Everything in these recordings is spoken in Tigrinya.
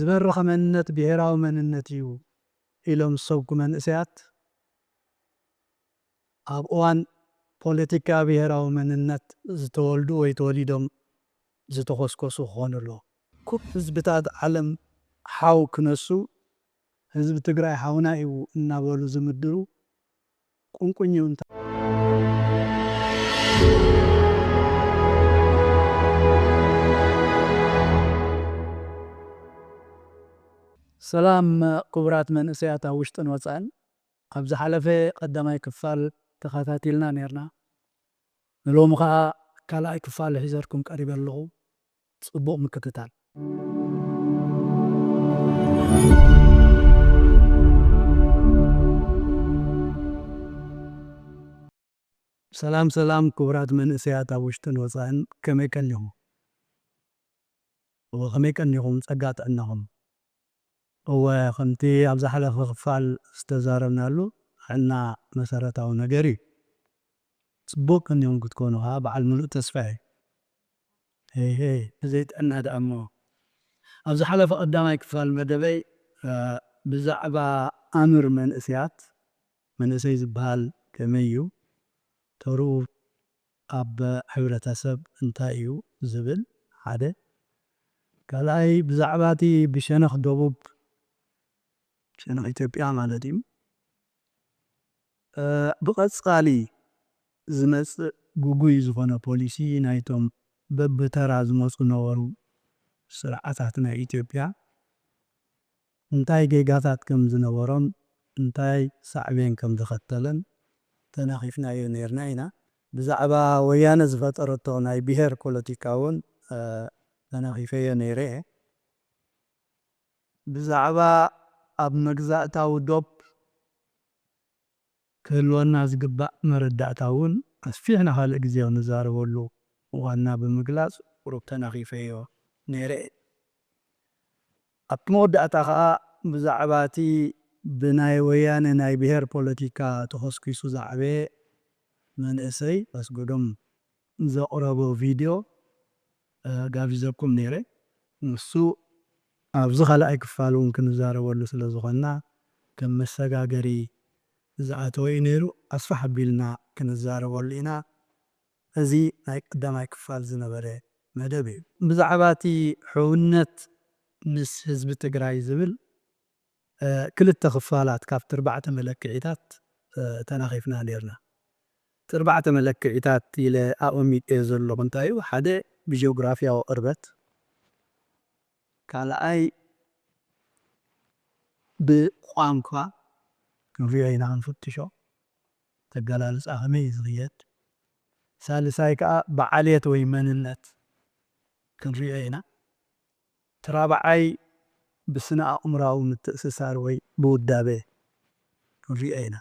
ዝበረኸ መንነት ብሄራዊ መንነት እዩ ኢሎም ዝሰብኩ መንእሰያት፣ ኣብ እዋን ፖለቲካ ብሄራዊ መንነት ዝተወልዱ ወይ ተወሊዶም ዝተኾስኮሱ ክኾኑ ኣለዎም። ኩብ ህዝብታት ዓለም ሓው ክነሱ፣ ህዝቢ ትግራይ ሓውና እዩ እናበሉ ዝምድሩ ቁንቁኝ እዩ። እንተ- ሰላም ክቡራት መንእሰያት ኣብ ውሽጥን ወፃእን። ኣብ ዝሓለፈ ቀዳማይ ክፋል ተኸታቲልና ነርና። ንሎሚ ኸዓ ካልኣይ ክፋል ሒዘልኩም ቀሪበ ኣለኹ። ጽቡቕ ምክትታል። ሰላም ሰላም ክቡራት መንእሰያት ኣብ ውሽጥን ወጻእን፣ ከመይ ቀኒኹም? እወ፣ ከመይ ቀኒኹም? ጸጋ ጥዕናኹም? እወ፣ ከምቲ ኣብ ዝሓለፈ ክፋል ዝተዛረብናሉ፣ ጥዕና መሰረታዊ ነገር እዩ። ጽቡቕ ቀኒኹም ክትኮኑ ኸኣ በዓል ምሉእ ተስፋ እየ። ሄይ ሄይ፣ ብዘይ ጥዕና ደኣ እሞ። ኣብ ዝሓለፈ ቀዳማይ ክፋል መደበይ፣ እ፣ ብዛዕባ ኣምር መንእሰያት፣ መንእሰይ ዝበሃል ከመይ እዩ፣ ተርኡ ኣብ ሕብረተሰብ እንታይ እዩ ዝብል ሓደ። ካልኣይ ብዛዕባ እቲ ብሸነኽ ደቡብ፣ ሸነኽ ኢትዮጵያ ማለት እዩ፣ እ፣ ብቐጻሊ ዝመጽእ ግጉይ ዝኾነ ፖሊሲ ናይቶም በብተራ ዝመጹ ነበሩ ስርዓታት ናይ ኢትዮጵያ እንታይ ጌጋታት ከም ዝነበሮም፣ እንታይ ሳዕቤን ከም ዘኸተለን ተናኺፍናዮ ነይርና ኢና። ብዛዕባ ወያነ ዝፈጠረቶ ናይ ብሄር ፖለቲካ እውን፣ እ፣ ተናኺፈዮ ነይረ እየ። ብዛዕባ ኣብ መግዛእታዊ ዶብ ክህልወና ዝግባእ መረዳእታ እውን ኣስፊሕና ካልእ ግዜ ክንዛረበሉ ምዃንና ብምግላጽ ቁሩብ ተናኺፈዮ ነይረ እየ። ኣብቲ መወዳእታ ኸኣ ብዛዕባ እቲ ብናይ ወያነ ናይ ብሄር ፖለቲካ ተኾስኲሱ ዝዓበየ መንእሰይ ኣስገዶም ዘቕረቦ ቪድዮ፣ እ፣ ጋቢዘኩም ነይረ። ንሱ ኣብዚ ካልኣይ ክፋል እውን ክንዛረበሉ ስለ ዝኾንና፣ ከም መሰጋገሪ ዝኣተወ እዩ ነይሩ። ኣስፍሕ ኣቢልና ክንዛረበሉ ኢና። እዚ ናይ ቀዳማይ ክፋል ዝነበረ መደብ እዩ። ብዛዕባ እቲ ሕውነት ምስ ህዝቢ ትግራይ ዝብል፣ እ፣ ክልተ ክፋላት ካብቲ ኣርባዕተ መለክዒታት፣ እ፣ ተናኺፍና ነይርና። እቲ ኣርባዕተ መለክዒታት ኢለ ኣቐሚጠዮ ዘለኹ እንታይ እዩ? ሓደ ብጂኦግራፍያዊ ቅርበት፣ ካልኣይ ብቋንቋ ክንሪኦ ኢና ክንፍትሾ፣ ተገላልጻ ከመይ እዩ ዝኽየድ? ሳልሳይ ከኣ ብዓሌት ወይ መንነት ክንሪኦ ኢና። እቲ ራብዓይ ብስነ ኣእምራዊ ምትእስሳር ወይ ብውዳበ ክንሪኦ ኢና።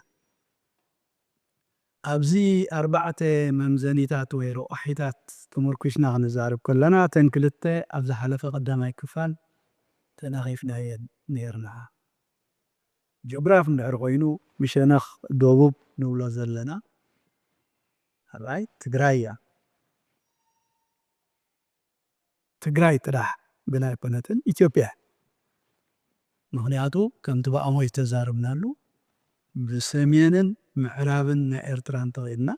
ኣብዚ ኣርባዕተ መምዘኒታት ወይ ረቋሒታት ተመርኲስና ክንዛረብ ከለና፣ እተን ክልተ ኣብ ዝሓለፈ ቀዳማይ ክፋል ተናኺፍናየን ነይርና። ጂኦግራፍ እንድሕር ኮይኑ፣ ብሸነኽ ደቡብ ንብሎ ዘለና፣ ራይት፣ ትግራይ እያ። ትግራይ ጥራሕ ግን ኣይኮነትን፣ ኢትዮጵያ። ምኽንያቱ ከምቲ ብኣሞይ ዝተዛረብናሉ፣ ብሰሜንን ምዕራብን ናይ ኤርትራ እንተኺድና፣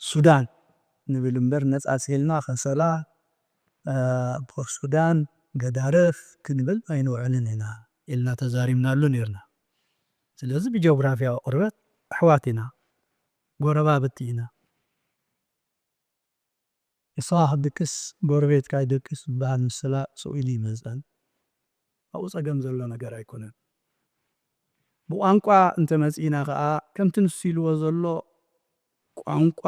ሱዳን ንብል እምበር፣ ነጻ ሲልና ከሰላ፣ እ፣ ፖርት ሱዳን፣ ገዳርፍ ክንብል ኣይንውዕልን ኢና ኢልና ተዛሪብናሉ ነይርና። ስለዚ ብጂኦግራፍያዊ ቅርበት ኣሕዋት ኢና፣ ጎረባብቲ ኢና። ንስኻ ክትድቅስ ጎረቤትካ ይደቅስ ዝበሃል ምስላ ስቕ ኢሉ ይመጸን። ኣብኡ ጸገም ዘሎ ነገር ኣይኮነን። ብቋንቋ እንተመጺእና ከኣ፣ ከምቲ ንሱ ኢልዎ ዘሎ፣ ቋንቋ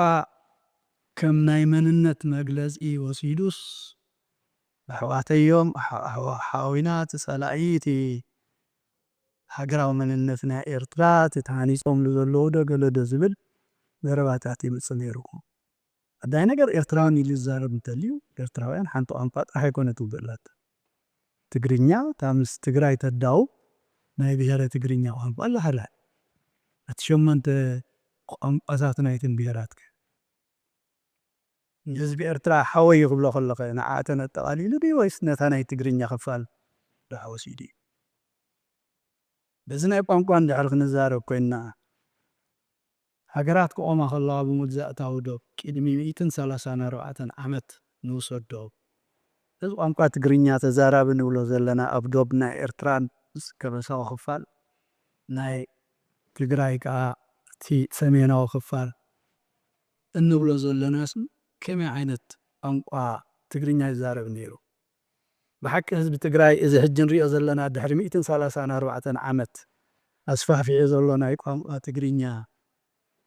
ከም ናይ መንነት መግለጺ ወሲዱስ፣ ኣሕዋተይ እዮም፣ ኣሕ-፣ ኣሕ-፣ ሓዊና፣ እቲ ጸላኢ፣ እቲ ሃገራዊ መንነት ናይ ኤርትራ፣ እቲ ተሃኒጾምሉ ዘለዉ ዶ ገለ ዶ ዝብል ዘረባታት ይመጽእ ነይሩ። ኣዳይ ነገር ኤርትራውያን ኢሉ ዝዛረብ እንተልዩ፣ ኤርትራውያን ሓንቲ ቋንቋ ጥራሕ ኣይኮነት ውግእ ኣላታ። ትግርኛ፣ እታ ምስ ትግራይ ተዳውብ ናይ ብሄረ ትግርኛ ቋንቋ ኣላ ሓላ። እቲ ሸሞንተ ቋንቋታት ናይትን ብሄራት ከ? ንህዝቢ ኤርትራ ሓወይ ክብሎ ከለኸ፣ ንዓኣተን ኣጠቓሊሉ ድዩ ወይስ ነታ ናይ ትግርኛ ክፋል ድሓ ወሲዱ እዩ። በዚ ናይ ቋንቋ እንድሕር ክንዛረብ ኮይንና፣ ሃገራት ክቖማ ከለዋ ብምግዛእታዊ ዶብ ቅድሚ ሚእትን ሰላሳን ኣርባዕተን ዓመት ንውሰዶ። እዚ ቋንቋ ትግርኛ ተዛራቢ ንብሎ ዘለና ኣብ ዶብ ናይ ኤርትራን ምስ ከበሳዊ ክፋል፣ ናይ ትግራይ ከኣ እቲ ሰሜናዊ ክፋል እንብሎ ዘለናስ ከመይ ዓይነት ቋንቋ ትግርኛ ይዛረብ ነይሩ? ብሓቂ ህዝቢ ትግራይ እዚ ሕጂ ንሪኦ ዘለና ድሕሪ ሚእትን ሰላሳን ኣርባዕተን ዓመት ኣስፋሕፊሑ ዘሎ ናይ ቋንቋ ትግርኛ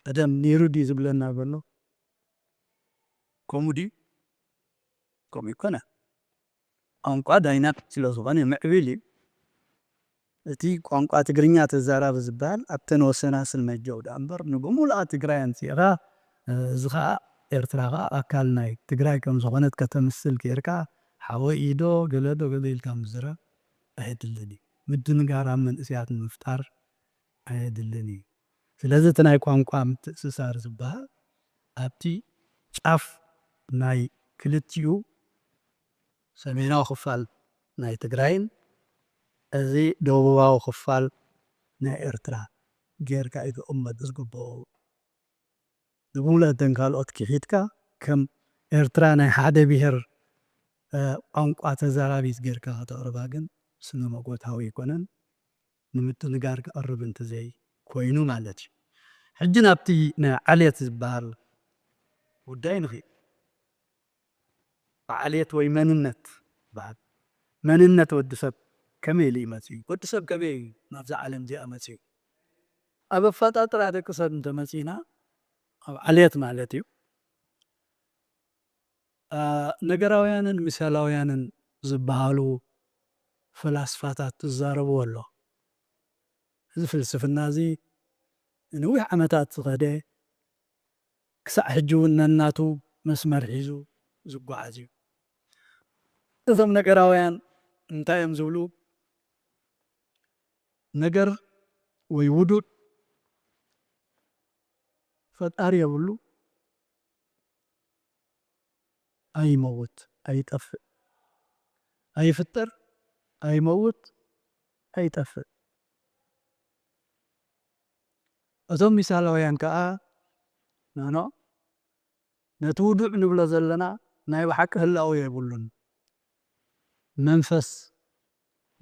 ቀደም ነይሩ ድዩ ዝብለና ዘሎ? ከምኡ ድዩ? ከምኡ ይኮነ። ቋንቋ ዳይናሚክ ስለ ዝኾነ ምዕብል እዩ። እቲ ቋንቋ ትግርኛ ተዛራቢ ዝበሃል ኣብተን ወሰናስን መጀው ደኣ እምበር ንብምሉኣ ትግራይ ኣምፂእኻ፣ እዚ ኸዓ ኤርትራ ኸዓ ኣካል ናይ ትግራይ ከም ዝኾነት ከተምስል ጌርካ ሓወ ኢዶ ገለ ዶ ገለ ኢልካ ምዝራብ ኣየድልን እዩ። ምድንጋር ኣብ መንእሰያት ንምፍጣር ኣየድልን እዩ። ስለዚ እቲ ናይ ቋንቋ ምትእስሳር ዝበሃል ኣብቲ ጫፍ ናይ ክልቲኡ ሰሜናዊ ክፋል ናይ ትግራይን እዚ ደቡባዊ ክፋል ናይ ኤርትራ ጌርካ እዩ ክቕመጥ ዝግብኦ። ንብምልአተን ካልኦት ክሒድካ ከም ኤርትራ ናይ ሓደ ብሄር፣ እ፣ ቋንቋ ተዛራቢት ጌርካ ከተቕርባ ግን ስነ መጎታዊ ኣይኮነን። ንምድንጋር ክቐርብ እንተዘይ ኮይኑ ማለት እዩ። ሕጂ ናብቲ ናይ ዓሌት ዝበሃል ጉዳይ ንኽእል። ዓሌት ወይ መንነት ይበሃል። መንነት ወዲ ሰብ ከመይ ኢሉ እዩ መጺኡ? ወዲ ሰብ ከመይ እዩ ናብዛ ዓለም እዚኣ መጺኡ? ኣብ ኣፈጣጥራ ደቂ ሰብ እንተመጺእና፣ ኣብ ዓሌት ማለት እዩ፣ አ፣ ነገራውያንን ምሳላውያንን ዝበሃሉ ፈላስፋታት ዝዛረብዎ ኣሎ። እዚ ፍልስፍና እዚ ንነዊሕ ዓመታት ዝኸደ፣ ክሳዕ ሕጂ እውን ነናቱ መስመር ሒዙ ዝጓዓዝ እዩ። እዞም ነገራውያን እንታይ እዮም ዝብሉ? ነገር ወይ ውዱድ ፈጣሪ የብሉ፣ ኣይመውት፣ ኣይጠፍእ፣ ኣይፍጠር፣ ኣይመውት፣ ኣይጠፍእ። እቶም ሚሳላውያን ከኣ፣ ኖ፣ ኖ፣ ነቲ ውዱዕ ንብሎ ዘለና ናይ ብሓቂ ህላወ የብሉን። መንፈስ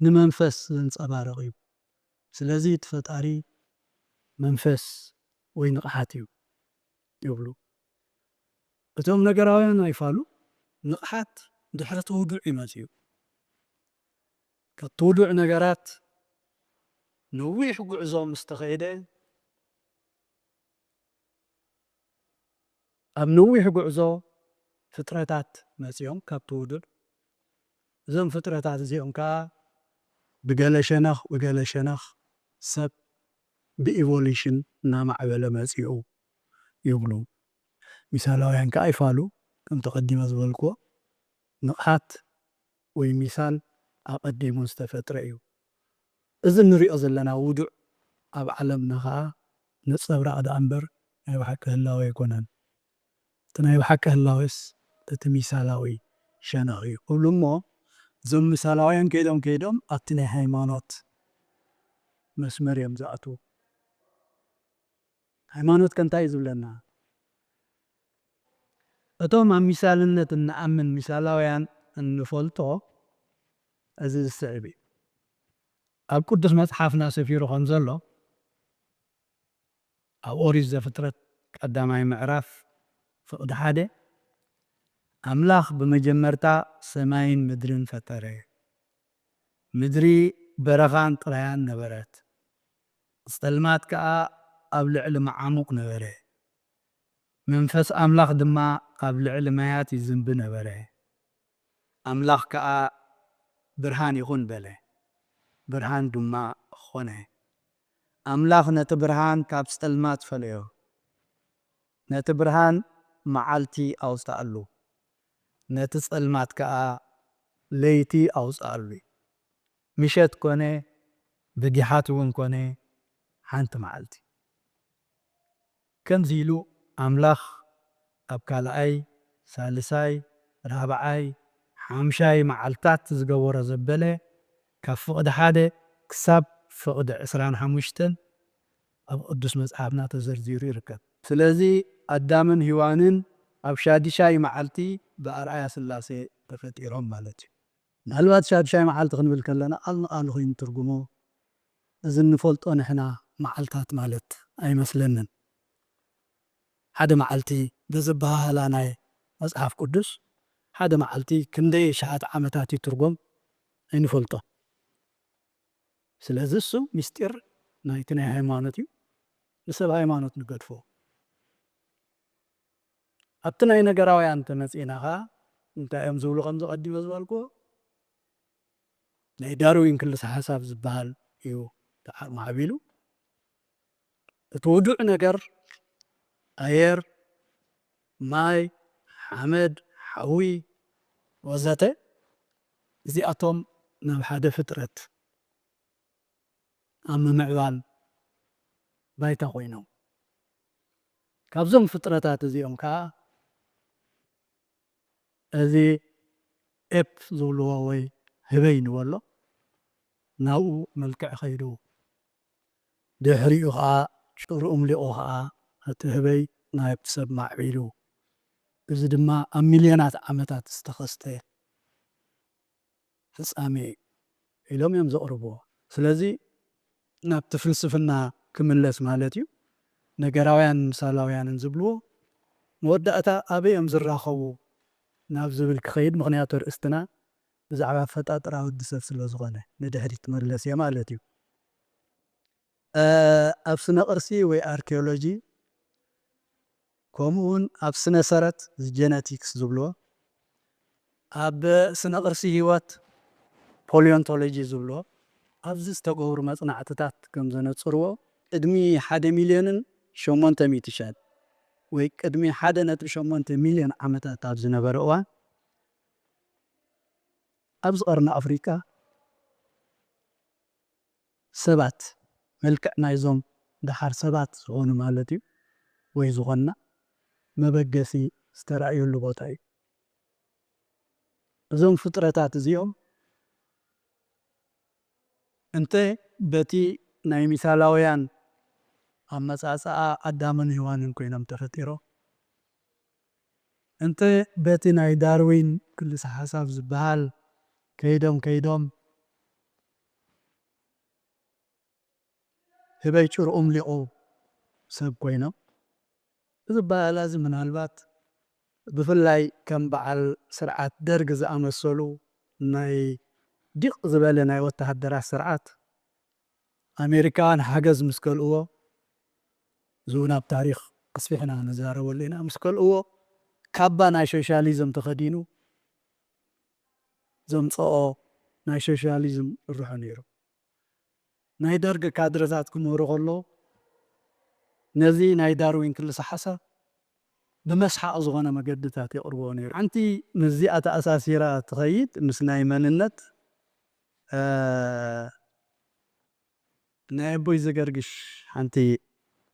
ንመንፈስ ዘንጸባርቕ እዩ። ስለዚ እቲ ፈጣሪ መንፈስ ወይ ንቕሓት እዩ ይብሉ። እቶም ነገራውያን ኣይፋሉ፣ ንቕሓት ድሕሪ እቲ ውዱዕ እዩ መጺኡ። ካብቲ ውዱዕ ነገራት ነዊሕ ጉዕዞ ምስ ተኸይደ፣ ኣብ ነዊሕ ጉዕዞ ፍጥረታት መጺኦም ካብቲ ውዱዕ። እዞም ፍጥረታት እዚኦም ከኣ ብገለ ሸነኽ፣ ብገለ ሸነኽ ሰብ ብኢቮሉሽን እናማዕበለ መጺኡ ይብሉ። ሚሳላውያን ከኣ ይፋሉ፣ ከምቲ ቀዲመ ዝበልክዎ፣ ንቕሓት ወይ ሚሳል ኣቐዲሙ ዝተፈጥረ እዩ። እዚ እንሪኦ ዘለና ውዱዕ ኣብ ዓለምና ኸኣ ነጸብራቕ ደኣ እምበር ናይ ብሓቂ ህላወ ኣይኮነን። እቲ ናይ ብሓቂ ህላዌስ እቲ ሚሳላዊ ሸነኽ እዩ ክብሉ እሞ፣ እዞም ምሳላውያን ከይዶም ከይዶም ኣብቲ ናይ ሃይማኖት መስመር እዮም ዝኣትዉ። ሃይማኖት ከ እንታይ እዩ ዝብለና? እቶም ኣብ ሚሳልነት እንኣምን ሚሳላውያን እንፈልጦ እዚ ዝስዕብ እዩ። ኣብ ቅዱስ መጽሓፍና ሰፊሩ ከም ዘሎ፣ ኣብ ኦሪት ዘፍጥረት ቀዳማይ ምዕራፍ ፍቕዲ ሓደ፣ ኣምላኽ ብመጀመርታ ሰማይን ምድርን ፈጠረ። ምድሪ በረኻን ጥራያን ነበረት፣ ጸልማት ከኣ ኣብ ልዕሊ መዓሙቕ ነበረ። መንፈስ ኣምላኽ ድማ ኣብ ልዕሊ ማያት ይዝንቢ ነበረ። ኣምላኽ ከኣ፣ "ብርሃን ይኹን" በለ። ብርሃን ድማ ኾነ። ኣምላኽ ነቲ ብርሃን ካብ ጸልማት ፈለዮ። ነቲ ብርሃን መዓልቲ ኣውጽኣሉ፣ ነቲ ጸልማት ከኣ ለይቲ ኣውጽኣሉ። ምሸት ኮነ፣ ብጊሓት እውን ኮነ፣ ሓንቲ መዓልቲ። ከምዚ ኢሉ ኣምላኽ ኣብ ካልኣይ፣ ሳልሳይ፣ ራብዓይ፣ ሓምሻይ መዓልታት ዝገበሮ ዘበለ፣ ካብ ፍቕዲ ሓደ ክሳብ ፍቕዲ ዕስራን ሓሙሽተን ኣብ ቅዱስ መጽሓፍና ተዘርዚሩ ይርከብ። ስለዚ ኣዳምን ሂዋንን ኣብ ሻድሻይ መዓልቲ ብኣርኣያ ስላሴ ተፈጢሮም ማለት እዩ። ምናልባት ሻድሻይ መዓልቲ ክንብል ከለና ቃል ንቃሉ ኮይኑ ትርጉሙ እዚ እንፈልጦ ንሕና መዓልታት ማለት ኣይመስለንን። ሓደ መዓልቲ ብዝበሃህላ ናይ መጽሓፍ ቅዱስ ሓደ መዓልቲ ክንደይ ሸሓት ዓመታት እዩ ትርጎም ኣይንፈልጦ። ስለዚ እሱ ምስጢር ናይቲ ናይ ሃይማኖት እዩ። ንሰብ ሃይማኖት ንገድፎ። ኣብቲ ናይ ነገራውያን ተመጺእና ኸኣ እንታይ እዮም ዝብሉ ከም ዝቐዲመ ዝበልኩዎ ናይ ዳርዊን ክልሰ ሓሳብ ዝበሃል እዩ ተዓ-፣ ማዕቢሉ። እቲ ውዱዕ ነገር ኣየር፣ ማይ፣ ሓመድ፣ ሓዊ ወዘተ እዚኣቶም ናብ ሓደ ፍጥረት ኣብ ምምዕባል ባይታ ኮይኖም። ካብዞም ፍጥረታት እዚኦም ከኣ እዚ ኤፕ ዝብልዎ ወይ ህበይ ንበሎ ናብኡ መልክዕ ከይዱ ድሕሪኡ ኸዓ ጭርኡም ሊቑ ኸዓ እቲ ህበይ ናብ ሰብ ማዕቢሉ። እዚ ድማ ኣብ ሚልዮናት ዓመታት ዝተኸስተ ፍጻሜ እዩ ኢሎም እዮም ዘቕርብዎ። ስለዚ ናብቲ ፍልስፍና ክምለስ ማለት እዩ። ነገራውያን ምሳላውያንን ዝብልዎ መወዳእታ ኣበይ እዮም ዝራኸቡ ናብ ዝብል ክኸይድ፣ ምኽንያቱ ኣርእስትና ብዛዕባ ኣፈጣጥራ ወዲ ሰብ ስለ ዝኾነ ንድሕሪት ክመለስ እየ ማለት እዩ። እ፣ ኣብ ስነ ቅርሲ ወይ ኣርኪኦሎጂ ከምኡ እውን ኣብ ስነ ሰረት ጀነቲክስ ዝብልዎ ኣብ ስነ ቅርሲ ህይወት ፖሊዮንቶሎጂ ዝብልዎ ኣብዚ ዝተገብሩ መጽናዕትታት ከም ዘነጽርዎ ቅድሚ ሓደ ሚልዮንን ሸሞንተ ሚእቲ ሻት ወይ ቅድሚ ሓደ ነጥቢ ሸሞንተ ሚልዮን ዓመታት ኣብ ዝነበረ እዋን ኣብዚ ቀርኒ ኣፍሪቃ ሰባት መልክዕ ናይዞም ደሓር ሰባት ዝኾኑ ማለት እዩ ወይ ዝኾንና መበገሲ ዝተራእየሉ ቦታ እዩ። እዞም ፍጥረታት እዚኦም እንተ በቲ ናይ ሚሳላውያን ኣመጻጽኣ ኣዳምን ሔዋንን ኮይኖም ተፈጢሮም፣ እንተ በቲ ናይ ዳርዊን ክልሰ ሓሳብ ዝበሃል ከይዶም ከይዶም ህበይ ጭርኡም ሊቑ ሰብ ኮይኖም። እዚ ኣበሃህላ እዚ ምናልባት ብፍላይ ከም በዓል ስርዓት ደርግ ዝኣመሰሉ ናይ ዲቕ ዝበለ ናይ ወተሃደራት ስርዓት ኣሜሪካውያን ሓገዝ ምስ ከልእዎ፣ እዚ እውን ኣብ ታሪኽ ኣስፊሕና ንዛረበሉ ኢና፣ ምስ ከልእዎ ካባ ናይ ሶሻሊዝም ተኸዲኑ ዘምጽኦ ናይ ሶሻሊዝም እርሑ ነይሩ። ናይ ደርግ ካድረታት ክምህሩ ከለዉ ነዚ ናይ ዳርዊን ክልሰ ሓሳብ ብመስሓቕ ዝኾነ መገድታት የቕርብዎ ነይሩ። ሓንቲ ምስዚኣ ተኣሳሲራ ትኸይድ ምስ ናይ መንነት፣ እ፣ ናይ ኣቦይ ዘገርግሽ ሓንቲ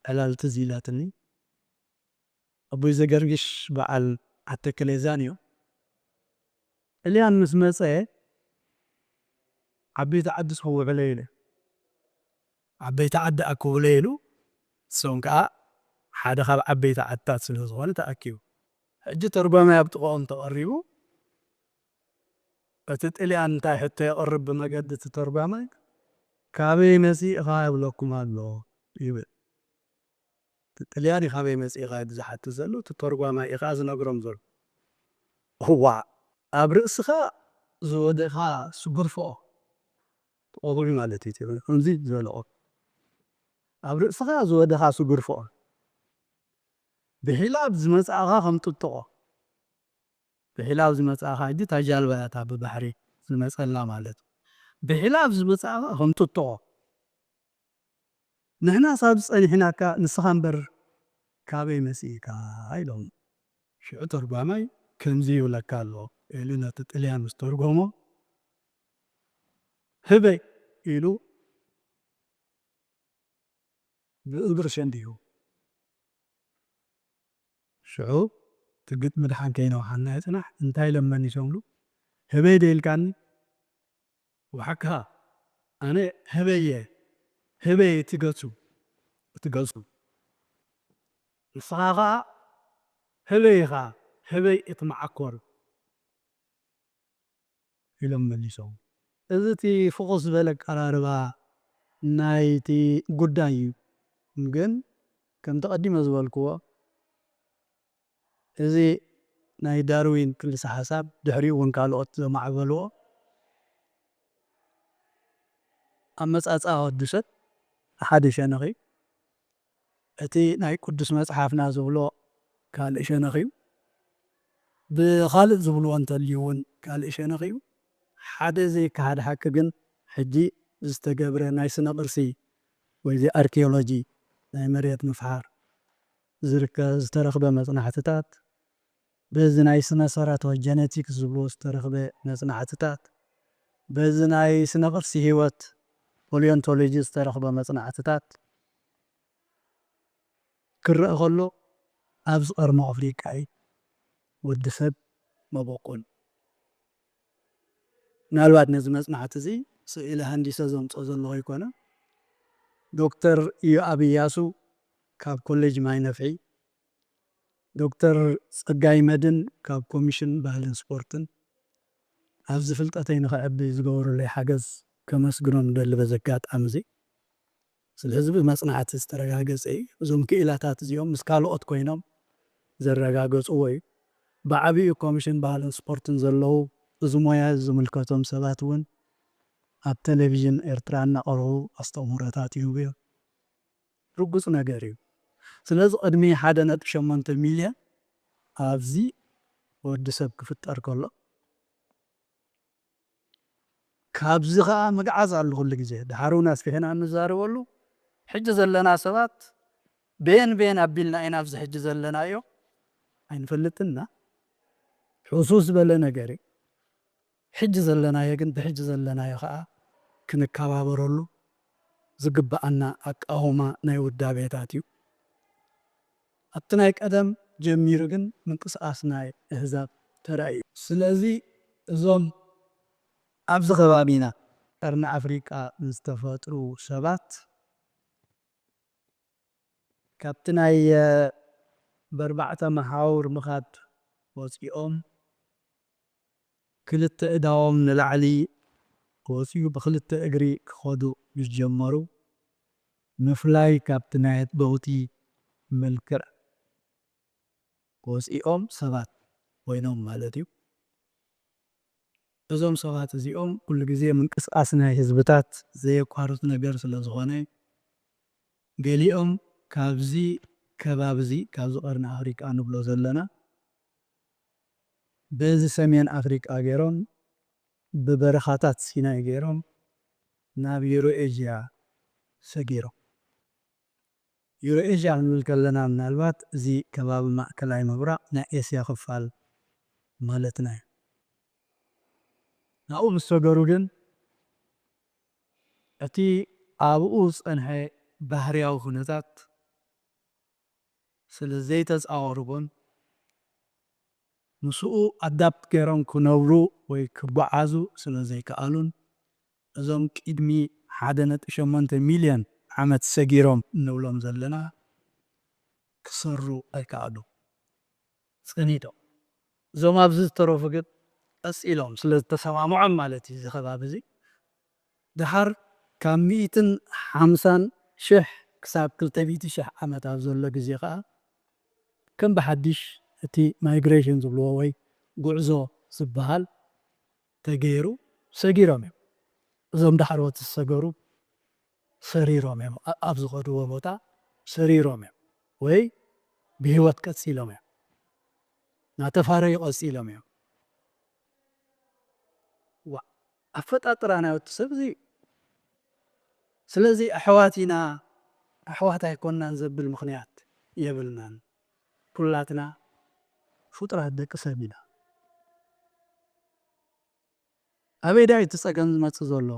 ዕላል ትዝ ኢላትኒ። ኣቦይ ዘገርግሽ በዓል ዓተ ክሌዛን እዩ። ጥልያን ምስ መጸ ዓበይቲ ዓዲ ስውዕለ ኢለ። ዓበይቲ ዓዲ ኣክውለ ኢሉ እሶም ከኣ ሓደ ካብ ዓበይቲ ዓድታት ስለ ዝኾነ ተኣኪቡ። ሕጂ ተርጓማይ ኣብ ጥቓኦም ተቐሪቡ እቲ ጥልያን እንታይ ሕቶ የቕርብ ብመገዲ እቲ ተርጓማይ ካበይ መጺእኻ ይብለኩም ኣሎ ይብል። እቲ ጥልያን እዩ ካበይ መጺእኻ እዩ ዝሓትት ዘሎ፣ እቲ ተርጓማይ እዩ ከኣ ዝነግሮም ዘሎ። እዋእ ኣብ ርእስኻ ዝወደኻ ስጉርፎ ትቐብዑ ማለት እዩ ትብል። ከምዚ ዝበለኦ ኣብ ርእስኻ ዝወደኻ ስጉርፎ ብሒላብ ዝመጻእኻ ከም ጥጥቖ ብሒላብ ዝመጻእኻ ሕጂ እታ ጃልባ እያ እታ ብባሕሪ ዝመጸላ ማለት እዩ። ብሒላብ ዝመጻእኻ ከም ጥጥቖ ንሕናስ ኣብዚ ጸኒሕናካ ንስኻ እምበር ካበይ መጺእካ ኢሎም። ሽዑ ተርጓማይ ከምዚ ይብለካ ኣሎ ኢሉ ነቲ ጥልያን ምስ ተርጎሞ ህበይ ኢሉ ብእግሩ ሸንዲዩ። ሽዑ እቲ ግጥሚ ድሓን ከይነውሓና ይጽናሕ እንታይ ኢሎም መኒሶምሉ ህበይ ዶ ኢልካኒ? ወሓካ ኣነ ህበየ፣ ህበይ እቲ ገጹ፣ እቲ ገጹ። ንስኻ ኸኣ ህበይ ኢኻ፣ ህበይ እቲ መዓኮር ኢሎም መሊሶም። እዚ እቲ ፍኹስ ዝበለ ኣቀራርባ ናይቲ ጉዳይ እዩ። ግን ከምቲ ቀዲመ ዝበልክዎ፣ እዚ ናይ ዳርዊን ክልሰ ሓሳብ፣ ድሕሪኡ እውን ካልኦት ዘማዕበልዎ፣ ኣመጻጽኣ ወዲ ሰብ ሓደ ሸነኽ እዩ። እቲ ናይ ቅዱስ መጽሓፍና ዝብሎ ካልእ ሸነኽ እዩ። ብኻልእ ዝብልዎ እንተልዩ እውን ካልእ ሸነኽ እዩ። ሓደ ዘይከሓድ ሓቂ ግን፣ ሕጂ ዝተገብረ ናይ ስነ ቅርሲ ወይ እዚ ኣርኪኦሎጂ፣ ናይ መሬት ምፍሓር ዝርከ-፣ ዝተረኽበ መጽናዕትታት፣ በዚ ናይ ስነ ሰረቶ ጀነቲክስ ዝብልዎ ዝተረኽበ መጽናዕትታት፣ በዚ ናይ ስነ ቅርሲ ህይወት ፓሊዮንቶሎጂ ዝተረኽበ መጽናዕትታት ክረአ ከሎ፣ ኣብዚ ቀርኒ ኣፍሪቃ እዩ ወዲ ሰብ መበቆል። ምናልባት ነዚ መጽናዕቲ እዚ ስኢለ ሃንዲሰ ዘምጽኦ ዘለኹ ኣይኮነ። ዶክተር ኢዮኣብ እያሱ ካብ ኮሌጅ ማይ ነፍሒ፣ ዶክተር ጸጋይ መድን ካብ ኮሚሽን ባህልን ስፖርትን፣ ኣብዚ ፍልጠተይ ንኸዕቢ ዝገበሩለይ ሓገዝ ከመስግኖም እደሊ በዚ ኣጋጣሚ እዚ። ስለዚ ብመጽናዕቲ ዝተረጋገጸ እዩ። እዞም ክኢላታት እዚኦም ምስ ካልኦት ኮይኖም ዘረጋገጽዎ እዩ። ብዓቢኡ ኮሚሽን ባህልን ስፖርትን ዘለዉ፣ እዚ ሞያ እዚ ዝምልከቶም ሰባት እውን ኣብ ቴሌቪዥን ኤርትራ እናቐረቡ ኣስተምህሮታት ይህቡ እዮም። ርጉጽ ነገር እዩ። ስለዚ ቅድሚ ሓደ ነጥቢ ሸሞንተ ሚልዮን ኣብዚ ወዲ ሰብ ክፍጠር ከሎ፣ ካብዚ ኸኣ ምግዓዝ ኣሉ ኩሉ ግዜ። ድሓር እውን ኣስፊሕና እንዛረበሉ፣ ሕጂ ዘለና ሰባት በየን በየን ኣቢልና ኢና ኣብዚ ሕጂ ዘለናዮ ኣይንፈልጥና። ሕሱስ ዝበለ ነገር እዩ። ሕጂ ዘለናዮ ግን ብሕጂ ዘለናዮ ኸኣ ክንከባበረሉ ዝግብኣና ኣቃውማ ናይ ውዳቤታት እዩ። ኣብቲ ናይ ቀደም ጀሚሩ ግን ምንቅስቓስ ናይ ኣህዛብ ተራእዩ። ስለዚ እዞም ኣብዚ ከባቢና ቀርኒ ኣፍሪቃ ዝተፈጥሩ ሰባት ካብቲ ናይ፣ እ፣ በርባዕተ መሓውር ምኻድ ወጺኦም ክልተ እዳዎም ንላዕሊ ወጺኡ ብክልተ እግሪ ክኸዱ ምስ ጀመሩ፣ ምፍላይ ካብቲ ናይ ኣጥበውቲ መልክዕ ወጺኦም ሰባት ኮይኖም ማለት እዩ። እዞም ሰባት እዚኦም ኩሉ ግዜ ምንቅስቓስ ናይ ህዝብታት ዘየቋርጽ ነገር ስለ ዝኾነ፣ ገሊኦም ካብዚ ከባቢ እዚ፣ ካብዚ ቀርኒ ኣፍሪቃ ንብሎ ዘለና፣ በዚ ሰሜን ኣፍሪቃ ገይሮም፣ ብበረኻታት ሲናይ ገይሮም ናብ ዩሮኤዥያ ሰጊሮም። ዩሮኤዥያ ክንብል ከለና፣ ምናልባት እዚ ከባቢ ማእከላይ ምብራቕ ናይ ኤስያ ክፋል ማለትና እዩ። ናብኡ ምስ ሰገሩ ግን፣ እቲ ኣብኡ ዝጸንሐ ባህርያዊ ኩነታት ስለ ዘይተጻወርዎን፣ ምስኡ ኣዳፕት ገይሮም ክነብሩ ወይ ክጓዓዙ ስለ ዘይከኣሉን፣ እዞም ቅድሚ ሓደ ነጥቢ ሸሞንተ ሚልዮን ዓመት ሰጊሮም እንብሎም ዘለና ክሰሩ ኣይከኣሉ፣ ጸኒዶም። እዞም ኣብዚ ዝተረፉ ግን ቀጺሎም ስለ ዝተሰማምዖም ማለት እዩ፣ እዚ ከባቢ እዚ ደሓር ካብ ሚእትን ሓምሳን ሽሕ ክሳብ ክልተ ሚእቲ ሽሕ ዓመት ኣብ ዘሎ ግዜ ኸኣ፣ ከም ብሓድሽ እቲ ማይግሬሽን ዝብልዎ ወይ ጉዕዞ ዝበሃል ተገይሩ ሰጊሮም እዮም። እዞም ዳሕረዎት ዝሰገሩ ሰሪሮም እዮም። ኣ-፣ ኣብ ዝኸድዎ ቦታ ሰሪሮም እዮም ወይ ብህይወት ቀጺሎም እዮም። እናተፋረዩ ቀጺሎም እዮም። ዋ፣ ኣፈጣጥራ ናይ ወዲ ሰብ እዚ እዩ። ስለዚ ኣሕዋት ኢና፣ ኣሕዋት ኣይኮንናን ዘብል ምኽንያት የብልናን። ኩላትና ፍጡራት ደቂ ሰብ ኢና። ኣበይ ድኣ እዩ እቲ ጸገም ዝመጽእ ዘሎ?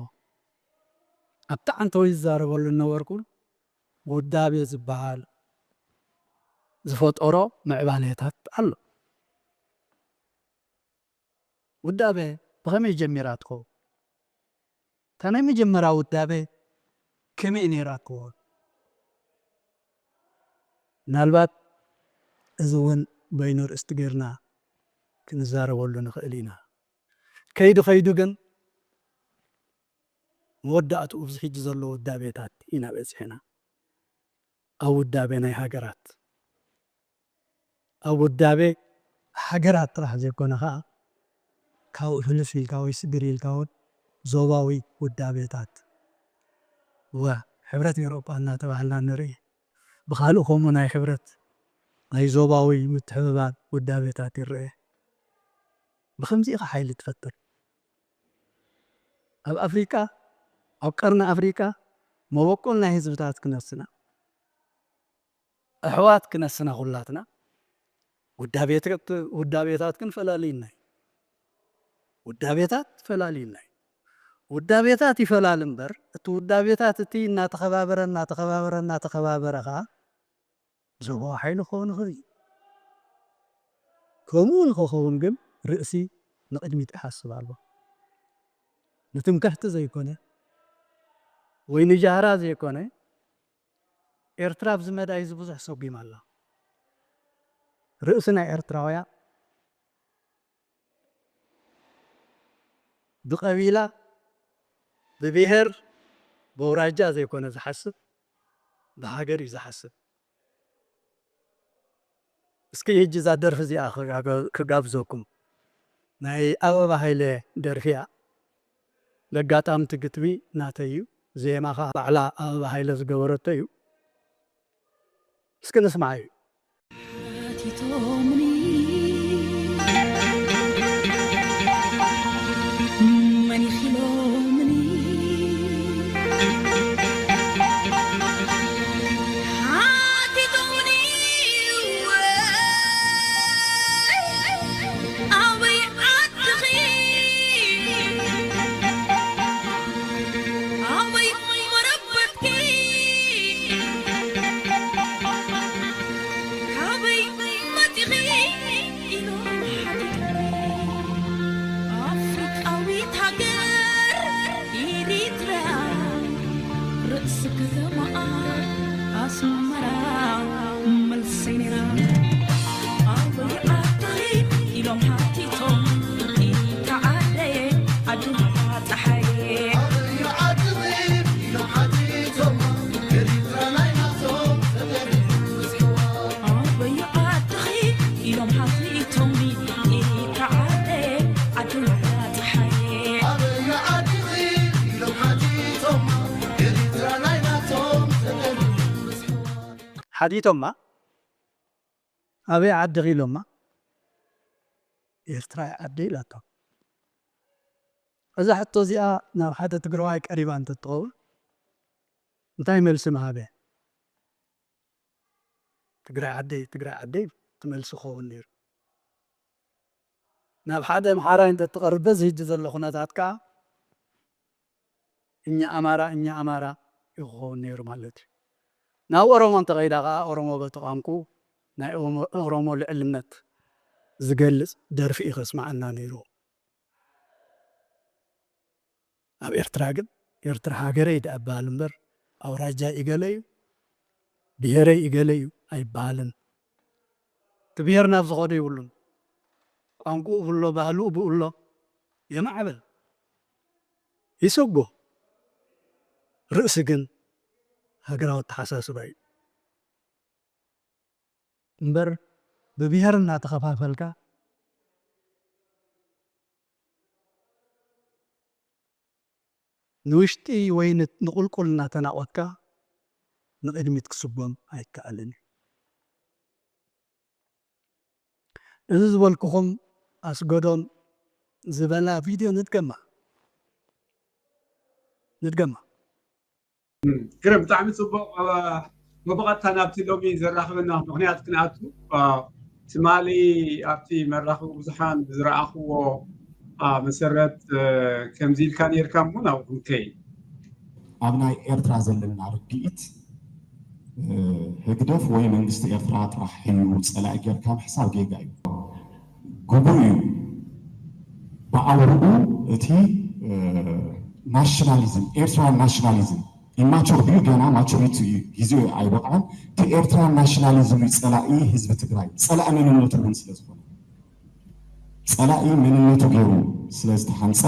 ኣብቲ ዓንተወይ ዝዛረበሉ ዝነበርኩ ውዳቤ ዝበሃል ዝፈጠሮ ምዕባሌታት ኣሎ። ውዳቤ ብኸመይ ጀሚራ ትኸውን? እታ ናይ መጀመርያ ውዳበ ከመይ ነይራ ክኸውን? ምናልባት እዚ እውን በይኑ ርእስቲ ጌርና ክንዛረበሉ ንኽእል ኢና። ከይዱ ከይዱ ግን መወዳእትኡ ኣብዚ ሕጂ ዘሎ ውዳቤታት ኢና በጺሕና። ኣብ ውዳቤ ናይ ሃገራት፣ ኣብ ውዳቤ ሃገራት ጥራሕ ዘይኮነ ኸኣ፣ ካብኡ ሕልፍ ኢልካ ወይ ስግር ኢልካ እውን ዞባዊ ውዳቤታት፣ ወ-፣ ሕብረት ኤውሮጳ እናተባህልና ንርኢ። ብኻልእ ከምኡ ናይ ሕብረት ናይ ዞባዊ ምትሕብባር ውዳቤታት ይረአ። ብኸምዚ ኢኻ ሓይሊ ትፈጥር። ኣብ ኣፍሪቃ፣ ኣብ ቀርኒ ኣፍሪቃ መበቆል ናይ ህዝብታት ክነስና፣ ኣሕዋት ክነስና ኩላትና ውዳቤት-፣ ውዳቤታት ግን ፈላልዩና እዩ። ውዳቤታት ፈላልዩና እዩ። ውዳቤታት ይፈላል እምበር፣ እቲ ውዳቤታት እቲ እናተኸባበረ፣ እናተኸባበረ፣ እናተኸባበረ ኸኣ ዞባዊ ሓይሊ ክኸውን ይኽእል እዩ። ከምኡ ንክኸውን ግን ርእሲ ንቕድሚት ክሓስብ ኣለዎ። ንትምክሕቲ ዘይኮነ ወይ ንጃህራ ዘይኮነ፣ ኤርትራ ኣብዚ መዳይ እዚ ብዙሕ ሰጒማ ኣላ። ርእሲ ናይ ኤርትራውያን ብቐቢላ፣ ብብሄር፣ በውራጃ ዘይኮነ ዝሓስብ፣ ብሃገር እዩ ዝሓስብ። እስኪ ሕጂ እዛ ደርፊ እዚኣ ክጋገ-፣ ክጋብዘኩም። ናይ ኣበባ ሃይለ ደርፊ እያ። ለጋጣምቲ ግጥሚ ናተይ እዩ። ዜማ ኸኣ ባዕላ ኣበባ ሃይለ ዝገበረቶ እዩ። እስኪ ንስማዓዩ። ሓቲቶምኒ፣ መኒኺሎምኒ፣ ሓቲቶምኒ፣ ኣበይ ዓድኺ፣ ኣበይ መረበትኪ፣ ካበይ መጺኺ ኢሎም ሓቲቶምኒ። ኣፍሪቃዊት ሃገር ኤሪትራ፣ ርእሲ ከተማኣ ኣስመራ፣ መልሰይ ነይራ። ኣበይ ዓድኺ ኢሎም ሓቲቶም፣ ኢታ ዓደየ ዓዲ ጸሓየ። ኣበይ ዓድኺ ኢሎም ሓቲቶምኒ፣ ኢታ ዓደየ ዓዲ ጸሓየ። ሓቲቶማ፣ ኣበይ ዓድኺ ኢሎማ፣ ኤርትራ እያ ዓደይ ኢላቶም። እዛ ሕቶ እዚኣ ናብ ሓደ ትግራዋይ ቀሪባ እንተትኸውን እንታይ መልሲ ምሃበ? ትግራይ ዓደይ፣ ትግራይ ዓደይ ትመልሲ ክኸውን ነይሩ። ናብ ሓደ ኣምሓራይ እንተትቐርብ በዚ ሕጂ ዘሎ ኩነታት ከኣ እኛ ኣማራ፣ እኛ ኣማራ እዩ ክኸውን ነይሩ ማለት እዩ። ናብ ኦሮሞ እንተኸይዳ ከኣ ኦሮሞ በቲ ቋንቁ ናይ ኦሞ-፣ ኦሮሞ ልዕልነት ዝገልጽ ደርፊ እዩ ከስምዓና ነይሩ። ኣብ ኤርትራ ግን ኤርትራ ሃገረይ ደኣ ይበሃል እምበር ኣውራጃይ እገለ እዩ፣ ብሄረይ እገለ እዩ ኣይበሃልን። እቲ ብሄር ናብ ዝኸዶ ይብሉን። ቋንቁኡ ብሎ፣ ባህልኡ ብኡ ኣሎ፣ የማዕብል፣ ይሰጎ። ርእሲ ግን ሃገራዊ ኣተሓሳስባ እዩ። እምበር ብብሄር እናተኸፋፈልካ ንውሽጢ ወይ ን-፣ ንቁልቁል እናተናቖትካ ንቕድሚት ክስጎም ኣይከኣልን እዩ። እዚ ዝበልኩኹም ኣስገዶም ዝበላ ቪድዮ ንድገማ። ንድገማ። ግርም፣ ብጣዕሚ ጽቡቕ። እ፣ ብቐጥታ ናብቲ ሎሚ ዘራኽበና ምኽንያት ክንኣቱ፣ እ፣ ትማሊ ኣብቲ መራኸቢ ብዙሓን ብዝረኣኽዎ፣ እ፣ መሰረት፣ እ፣ ከምዚ ኢልካ ነይርካ እሞ ናብኡ ክንከይድ። ኣብ ናይ ኤርትራ ዘለና ርድኢት፣ እ፣ ህግደፍ ወይ መንግስቲ ኤርትራ ጥራሕ ህዩ ጸላኢ ጌርካ ምሕሳብ ጌጋ እዩ። ግቡእ እዩ። ብኣውርኡ እቲ፣ እ፣ ናሽናሊዝም፣ ኤርትራን ናሽናሊዝም ኢማቹር ድዩ? ገና ማቹሪቲ እዩ፣ ግዜኡ ኣይበቕዐን። እቲ ኤርትራን ናሽናሊዝም እዩ ጸላኢ ህዝቢ ትግራይ፣ ጸላኢ መንነቱ እውን ስለ ዝኾነ፣ ጸላኢ መንነቱ ገይሩ ስለ ዝተሓንጸ፣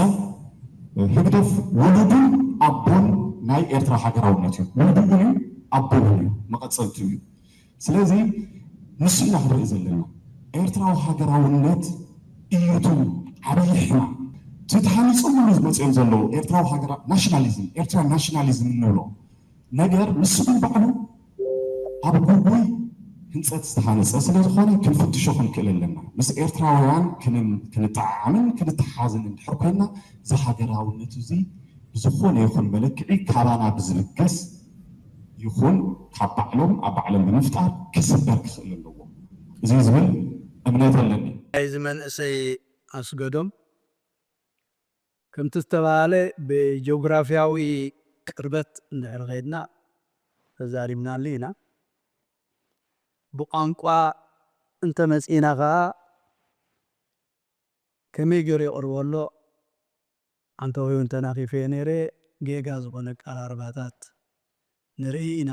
ህግደፍ ውሉድን ኣቦን ናይ ኤርትራ ሃገራውነት እዩ። ውሉድ እውን እዩ፣ ኣቦ እውን እዩ፣ መቐጸልቱ እዩ። ስለዚ ንሱ ኢና ክንርኢ ዘለና። ኤርትራዊ ሃገራውነት እዩ እቲ ዓብዪ ሕማም። እቲ ተሃኒጾምሉ መጺኦም ዘለዉ ኤርትራዊ ሃገራ-፣ ናሽናሊዝም፣ ኤርትራ ናሽናሊዝም እንብሎ ነገር፣ ንሱ ግን ባዕሉ ኣብ ጉጉይ ህንጸት ዝተሃነጸ ስለ ዝኾነ ክንፍትሾ ክንክእል ኣለና። ምስ ኤርትራውያን ክን-፣ ክንጠዓዓምን ክንተሓሓዝን እንድሕር ኮይንና፣ እዚ ሃገራውነት እዚ ብዝኾነ ይኹን መለክዒ ካባና ብዝብገስ ይኹን ካብ ባዕሎም ኣብ ባዕሎም ብምፍጣር ክስበር ክኽእል ኣለዎ። እዚ ዝብል እምነት ኣለኒ። ናይዚ መንእሰይ ኣስገዶም ከምቲ ዝተባሃለ ብጂኦግራፊያዊ ቅርበት እንድሕር ከይድና ተዛሪብናሉ ኢና። ብቋንቋ እንተመጺእና ኸኣ ከመይ ገይሩ የቕርቦ ኣሎ? ኣንተ ወይ እውን ተናኺፈዮ ነይረ፣ ጌጋ ዝኾነ ኣቀራርባታት ንርኢ ኢና።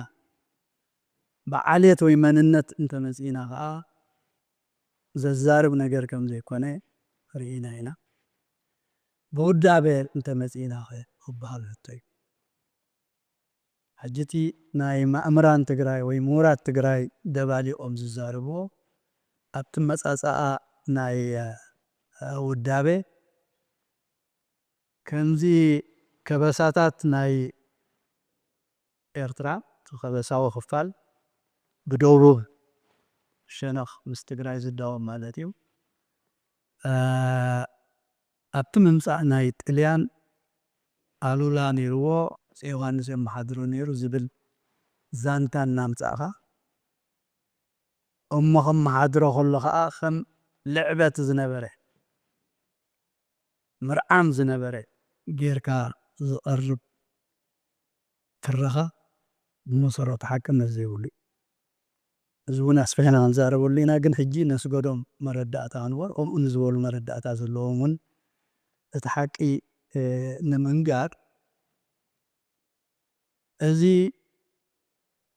ብዓሌት ወይ መንነት እንተመጺእና ኸኣ ዘዛርብ ነገር ከም ዘይኮነ ርኢና ኢና። ብውዳበ እንተመጺእና ኸ ክበሃል ሕቶ እዩ። ሕጂ እቲ ናይ ማእምራን ትግራይ ወይ ምሁራት ትግራይ ደባሊቖም ዝዛረብዎ ኣብቲ መጻጻኣ ናይ፣ እ፣ ውዳበ ከምዚ ከበሳታት ናይ ኤርትራ እቲ ከበሳዊ ክፋል ብደቡብ ሸነኽ ምስ ትግራይ ዝዳወብ ማለት እዩ። እ፣ ኣብቲ ምምጻእ ናይ ጥልያን ኣሉላ ነይርዎ፣ ኣፄ ዮሃንስ የመሓድሮ ነይሩ ዝብል ዛንታ እናምጻእኻ፣ እሞ ከመሓድሮ ከሎ ኸኣ ከም ልዕበት ዝነበረ፣ ምርዓም ዝነበረ ጌርካ ዝቐርብ ትረኻ ብመሰረቱ ሓቅነት ዘይብሉ እዩ። እዚ እውን ኣስፊሕና ክንዛረበሉ ኢና፣ ግን ሕጂ ነስገዶም መረዳእታ ክንበር፣ ከምኡ ንዝበሉ መረዳእታ ዘለዎም እውን እቲ ሓቂ፣ እ፣ ንምንጋር፣ እዚ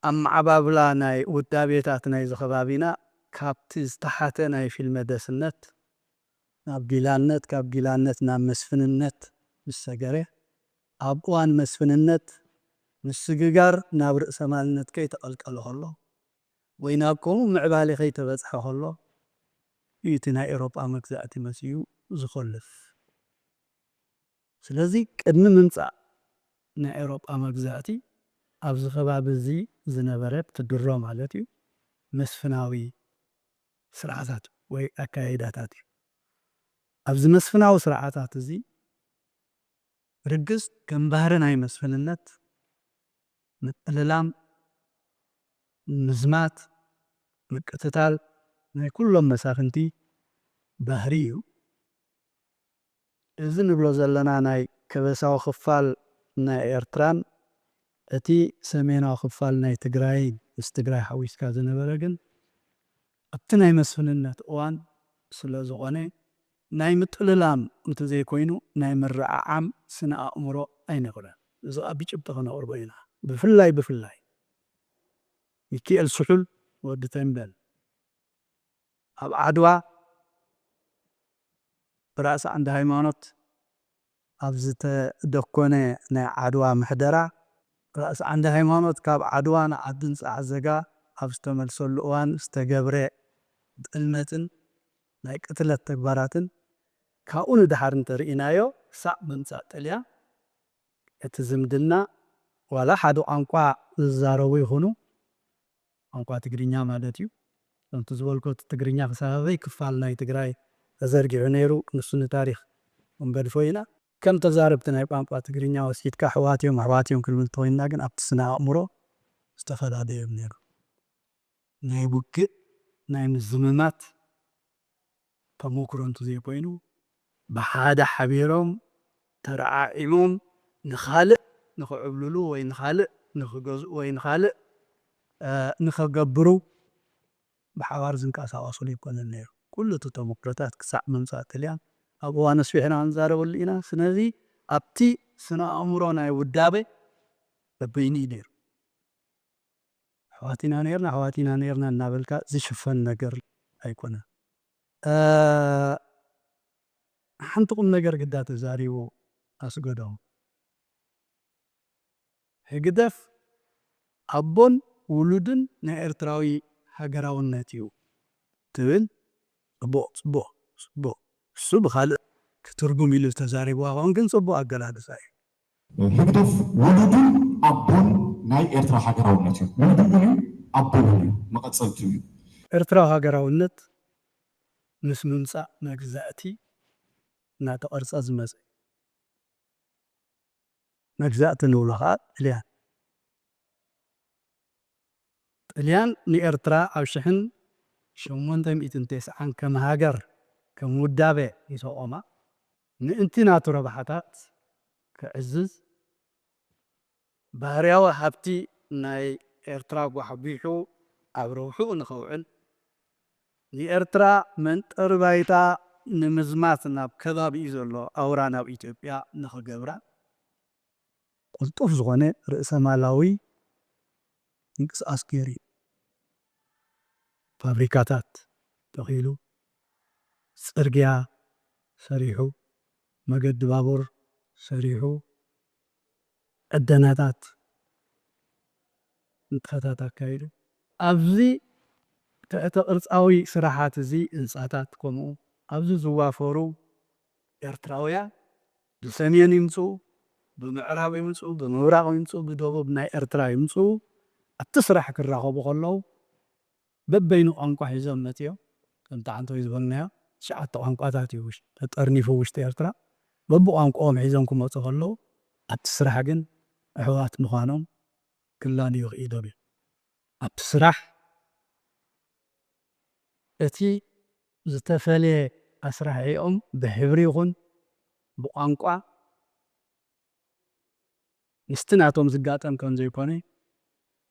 ኣመዓባብላ ናይ ውዳቤታት ናይዚ ከባቢና ካብቲ ዝተሓተ ናይ ፊልመ ደስነት ናብ ጊላነት፣ ካብ ጊላነት ናብ መስፍንነት ምስ ሰገረ፣ ኣብ እዋን መስፍንነት ምስግጋር ናብ ርእሰማልነት ከይተቐልቀለ ከሎ፣ ወይ ናብ ከምኡ ምዕባለ ከይተበጽሐ ከሎ እዩ እቲ ናይ ኤውሮጳ መግዛእቲ መጺኡ ዝኾልፍ። ስለዚ ቅድሚ ምምጻእ ናይ ኤውሮጳ መግዛእቲ ኣብዚ ከባቢ እዚ ዝነበረ፣ እቲ ድሮ ማለት እዩ፣ መስፍናዊ ስርዓታት ወይ ኣካይዳታት እዩ። ኣብዚ መስፍናዊ ስርዓታት እዚ ርግጽ ከም ባህሪ ናይ መስፍንነት ምጥልላም፣ ምዝማት፣ ምቅትታል ናይ ኩሎም መሳፍንቲ ባህሪ እዩ። እዚ ንብሎ ዘለና ናይ ከበሳዊ ክፋል ናይ ኤርትራን እቲ ሰሜናዊ ክፋል ናይ ትግራይን፣ ምስ ትግራይ ሓዊስካ ዝነበረ ግን ኣብቲ ናይ መስፍንነት እዋን ስለ ዝኾነ ናይ ምጥልላም እንተዘይኮይኑ ናይ ምርዓዓም ስነ ኣእምሮ ኣይነበረን። እዚ ኸኣ ብጭብጢ ከነቕርቦ ኢና። ብፍላይ ብፍላይ ሚኪኤል ስሑል ወዲ ተምቤን ኣብ ዓድዋ ብራእሲ ዓንደ ሃይማኖት ኣብ ዝተደኮነ ናይ ዓድዋ ምሕደራ፣ ራእሲ ዓንደ ሃይማኖት ካብ ዓድዋ ንዓዲ እንጻዕዘጋ ኣብ ዝተመልሰሉ እዋን ዝተገብረ ጥልመትን ናይ ቅትለት ተግባራትን፣ ካብኡ ንደሓር እንተርኢናዮ፣ ክሳዕ ምምጻእ ጥልያን እቲ ዝምድና፣ ዋላ ሓደ ቋንቋ ዝዛረቡ ይኹኑ፣ ቋንቋ ትግርኛ ማለት እዩ። ከምቲ ዝበልኮ፣ እቲ ትግርኛ ክሳብ ኣበይ ክፋል ናይ ትግራይ ተዘርጊሑ ነይሩ፣ ንሱ ንታሪኽ ክንገድፎ ኢና። ከም ተዛረብቲ ናይ ቋንቋ ትግርኛ ወሲድካ፣ ኣሕዋት እዮም፣ ኣሕዋት እዮም ክንብል እንተኾይንና ግን፣ ኣብቲ ስነ ኣእምሮ ዝተፈላለዩ እዮም ነይሩ። ናይ ውግእ፣ ናይ ምዝምማት ተመኩሮ እንተዘይኮይኑ፣ ብሓደ ሓቢሮም ተረዓዒሞም ንኻልእ ንኽዕብልሉ ወይ ንኻልእ ንኽገዝኡ ወይ ንኻልእ፣ እ፣ ንኸገብሩ ብሓባር ዝንቀሳቐሱሉ ኣይኮነን ነይሩ። ኩሉ እቲ ተመኩሮታት ክሳዕ ምምጻእ ጥልያን ኣብ እዋን ኣስፊሕና ክንዛረበሉ ኢና። ስለዚ ኣብቲ ስነ ኣእምሮ ናይ ውዳበ በበይኑ እዩ ነይሩ። ኣሕዋት ኢና ነይርና፣ ኣሕዋት ኢና ነይርና እናበልካ ዝሽፈን ነገር ኣይኮነን። እ፣ ሓንቲ ቁም ነገር ግዳ ተዛሪቡ ኣስገዶም። ህግደፍ ኣቦን ውሉድን ናይ ኤርትራዊ ሃገራውነት እዩ ትብል። ጽቡቕ፣ ጽቡቕ፣ ጽቡቕ። እሱ ብኻልእ ክትርጉም ኢሉ ዝተዛረብዋ ኸውን ግን ጽቡቕ ኣገላልጻ እዩ። ህግደፍ ውሉድን ኣቦን ናይ ኤርትራ ሃገራውነት እዩ። ውሉድ እውን እዩ፣ ኣቦ እውን እዩ፣ መቐጸልቲ እዩ። ኤርትራዊ ሃገራውነት ምስ ምምጻእ መግዛእቲ እናተቐርጸ ዝመጸ እዩ። መግዛእቲ ንብሎ ኸኣ ጥልያን። ጥልያን ንኤርትራ ኣብ ሽሕን ሸሞንተ ሚእትን ተስዓን ከም ሃገር፣ ከም ውዳበ ይሰቆማ። ምእንቲ ናቱ ረብሓታት ከዕዝዝ፣ ባህርያዊ ሃብቲ ናይ ኤርትራ ጓሕጒሑ ኣብ ረብሕኡ ንኸውዕል፣ ንኤርትራ መንጠሪ ባይታ ንምዝማት ናብ ከባቢኡ ዘሎ ኣውራ ናብ ኢትዮጵያ ንኽገብራ፣ ቅልጡፍ ዝኾነ ርእሰ ማላዊ ምንቅስቓስ ገይሩ እዩ። ፋብሪካታት ተኺሉ፣ ጽርግያ ሰሪሑ፣ መገዲ ባቡር ሰሪሑ፣ ዕደናታት ንጥፈታት ኣካይዱ። ኣብዚ ትሕተ ቅርጻዊ ስራሓት እዚ፣ ህንጻታት፣ ከምኡ ኣብዚ ዝዋፈሩ ኤርትራውያን ብሰሜን ይምጽኡ፣ ብምዕራብ ይምጽኡ፣ ብምብራቕ ይምጽኡ፣ ብደቡብ ናይ ኤርትራ ይምጽኡ፣ ኣብቲ ስራሕ ክራኸቡ ከለዉ በበይኑ ቋንቋ ሒዞም መጺኦም። ከምቲ ዓንተወይ ዝበልናዮ ትሽዓተ ቋንቋታት እዩ ውሽ-፣ ተጠርኒፉ ውሽጢ ኤርትራ። በብቋንቋኦም ሒዞም ክመጹ ከለዉ ኣብቲ ስራሕ ግን ኣሕዋት ምዃኖም ክላለዩ ክኢሎም እዮም። ኣብቲ ስራሕ እቲ ዝተፈልየ ኣስራሒኦም ብሕብሪ ይኹን ብቋንቋ ምስቲ ናቶም ዝጋጠም ከም ዘይኮነ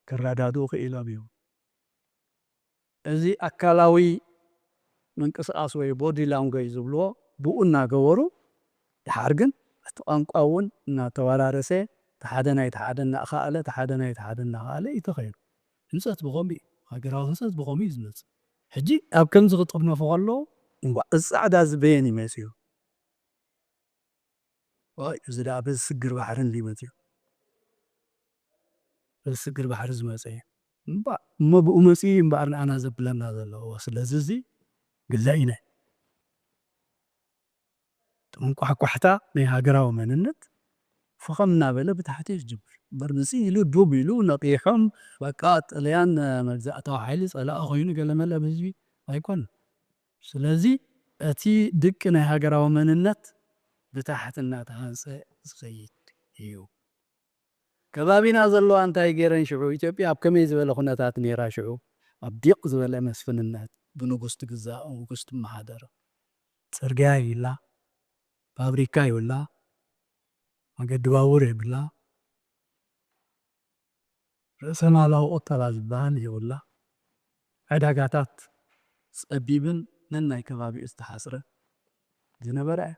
ክረዳድኡ ክኢሎም እዮም። እዚ ኣካላዊ ምንቅስቓስ ወይ ቦዲ ላንጉጅ ዝብልዎ ብኡ እናገበሩ፣ ድሓር ግን እቲ ቋንቋ እውን እናተወራረሰ፣ እቲ ሓደ ናይቲ ሓደ እናኣኻእለ፣ እቲ ሓደ ናይቲ ሓደ እናኣኻእለ እዩ ተኸይዱ። ህንጸት ብኸምኡ እዩ። ሃገራዊ ህንጸት ብኸምኡ እዩ ዝመጽእ። ሕጂ ኣብ ከምዚ ክጥርነፉ ከለዉ፣ እምቧ፣ እዚ ጻዕዳ እዚ በየን እዩ መጺኡ? ዋይ፣ እዚ ደኣ በዚ ስግር ባሕሪ እንድዩ መጺኡ። በዚ ስግር ባሕሪ ዝመጸ እዩ። እምባ-፣ እሞ ብኡ መጺኡ እዩ እምበኣር ንኣና ዘብለና ዘሎ። እወ፣ ስለዚ እዚ ግለ ኢነ። እቲ መንቋሕቋሕታ ናይ ሃገራዊ መንነት ፈኸም እናበለ ብታሕቲ እዩ ዝጅምር። እምበር ምጽእ ኢሉ ዱብ ኢሉ ነቒሖም፣ በቃ ጥልያን መግዛእታዊ ሓይሊ ጸላኢ ኮይኑ ገለመለ ብህዝቢ ኣይኮነን። ስለዚ እቲ ድቂ ናይ ሃገራዊ መንነት ብታሕቲ እናተሃንጸ ዝኸይድ እዩ። ከባቢና ዘለዋ እንታይ ገይረን ሽዑ? ኢትዮጵያ ኣብ ከመይ ዝበለ ኩነታት ነይራ ሽዑ? ኣብ ዲቕ ዝበለ መስፍንነት፣ ብንጉስ ትግዛእ፣ ንጉስ ትመሓደር። ጽርግያ የብላ፣ ፋብሪካ የብላ፣ መገዲ ባቡር የብላ፣ ርእሰ ማላዊ ቁጠባ ዝበሃል የብላ። ዕዳጋታት ጸቢብን ነናይ ከባቢኡ ዝተሓጽረ ዝነበረ እያ።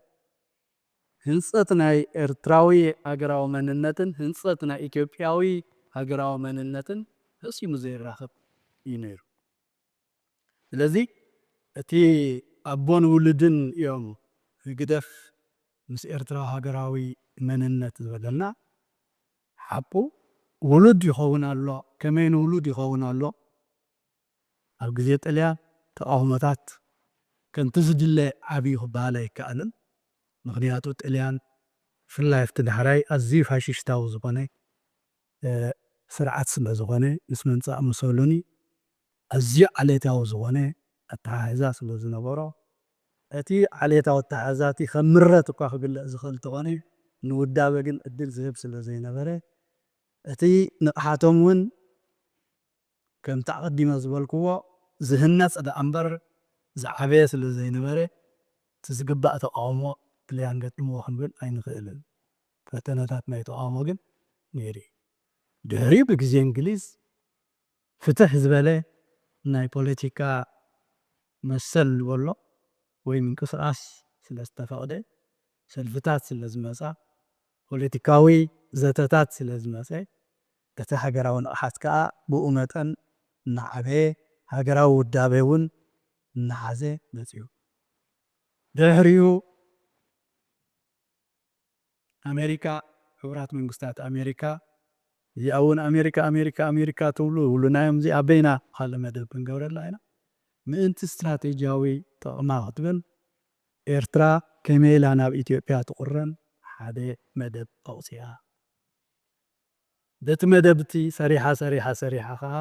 ህንጸት ናይ ኤርትራዊ ሃገራዊ መንነትን ህንጸት ናይ ኢትዮጵያዊ ሃገራዊ መንነትን ፈጺሙ ዘይራኸብ እዩ ነይሩ። ስለዚ እቲ ኣቦን ውሉድን እዮም ህግደፍ ምስ ኤርትራዊ ሃገራዊ መንነት ዝበለና። ሓቁ ውሉድ ይኸውን ኣሎ፣ ከመይ ንውሉድ ይኸውን ኣሎ? ኣብ ግዜ ጥልያን ተቃውሞታት ከምቲ ዝድለ ዓብዩ ክበሃል ኣይከኣልን። ምኽንያቱ ጥልያን ብፍላይ ኣብቲ ዳሕራይ ኣዝዩ ፋሽስታዊ ዝኾነ፣ እ፣ ስርዓት ስለ ዝኾነ፣ ምስ ምምጻእ ሙሶሎኒ ኣዝዩ ዓሌታዊ ዝኾነ ኣተሓሕዛ ስለ ዝነበሮ፣ እቲ ዓሌታዊ ኣተሓሕዛ እቲ ከም ምረት እኳ ክግለጽ ዝኽእል እንተኾነ፣ ንውዳበ ግን ዕድል ዝህብ ስለ ዘይነበረ፣ እቲ ንቕሓቶም እውን ከምቲ ኣቐዲመ ዝበልክዎ ዝህነጽ ደኣ እምበር ዝዓበየ ስለ ዘይነበረ፣ እቲ ዝግባእ ተቃውሞ ጥልያን ገጢምዎ ክንብል ኣይንኽእልን። ፈተነታት ናይ ተቃውሞ ግን ነይሩ እዩ። ድሕሪኡ ብግዜ እንግሊዝ ፍትሕ ዝበለ ናይ ፖለቲካ መሰል ዝበሎ ወይ ምንቅስቓስ ስለ ዝተፈቕደ፣ ሰልፍታት ስለ ዝመጻ፣ ፖለቲካዊ ዘተታት ስለ ዝመጸ፣ እቲ ሃገራዊ ንቕሓት ከኣ ብኡ መጠን እናዓበየ፣ ሃገራዊ ውዳቤ እውን እናሓዘ መጺኡ። ድሕሪኡ ኣሜሪካ፣ ሕቡራት መንግስታት ኣሜሪካ፣ እዚኣ እውን ኣሜሪካ፣ ኣሜሪካ፣ ኣሜሪካ ትብሉ፣ ውሉናዮም እዚኣ በይና ካልእ መደብ ክንገብረላ ኢና። ምእንቲ ስትራቴጂያዊ ጥቕማ ክትብል ኤርትራ ከመይ ኢላ ናብ ኢትዮጵያ ትቑረን ሓደ መደብ ኣውፂኣ። በቲ መደብ እቲ ሰሪሓ፣ ሰሪሓ፣ ሰሪሓ ኸዓ